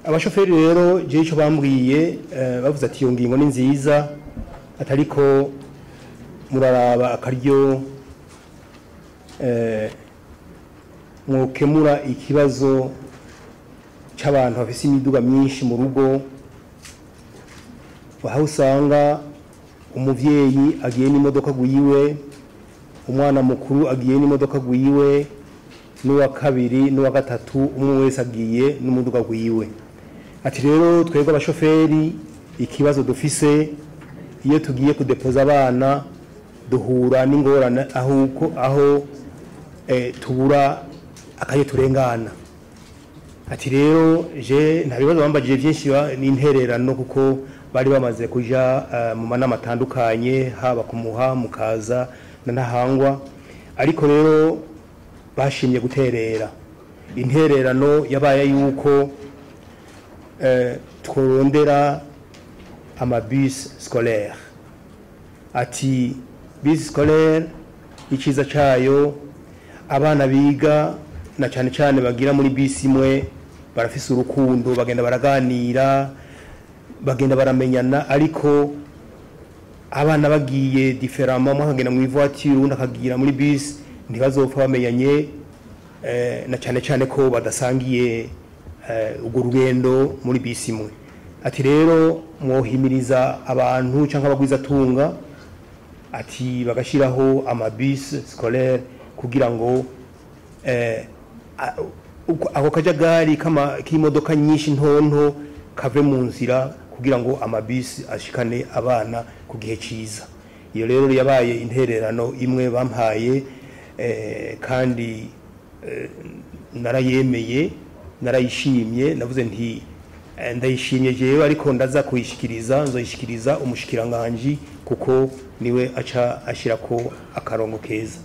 Abashoferi rero je ico bambwiye, bavuze ati iyo ngingo ni nziza, atariko muraraba akaryo mwokemura ikibazo c'abantu bafise imiduga myinshi mu rugo, aho usanga umuvyeyi agiye n'imodoka gwiwe, umwana mukuru agiye n'imodoka gwiwe, n'uwa kabiri n'uwa gatatu, umwe wese agiye n'umuduga gwiwe. Ati rero twebwe abashoferi ikibazo dufise, iyo tugiye kudepoza abana duhura n'ingorane aho tubura akaye turengana. Ati rero je nta bibazo bambajije byinshi n'intererano, kuko bari bamaze kuja mu manama atandukanye, haba kumuha mukaza na Ntahangwa, ariko rero bashimye guterera. Intererano yabaye yuko tworondera amabus scolaire. Ati bus scolaire iciza cayo, abana biga na cane cane bagira muri bisi imwe barafise urukundo, bagenda baraganira, bagenda baramenyana, ariko abana bagiye différemment, umwe akagenda mu voiture undi akagira muri bus, ntibazopfa bamenyanye, na cane cane ko badasangiye urwo rugendo muri bisi imwe. Ati rero mwohimiriza abantu canke abagwizatunga, ati bagashiraho amabus scolaire kugira ngo ako kajagari k'imodoka nyinshi ntonto kave mu nzira, kugira ngo amabisi ashikane abana ku gihe ciza. Iyo rero yabaye intererano imwe bampaye, kandi narayemeye, narayishimye, navuze nti ndayishimye jewe, ariko ndaza kuyishikiriza, nzoyishikiriza umushikiranganji, kuko niwe aca ashirako akarongo keza.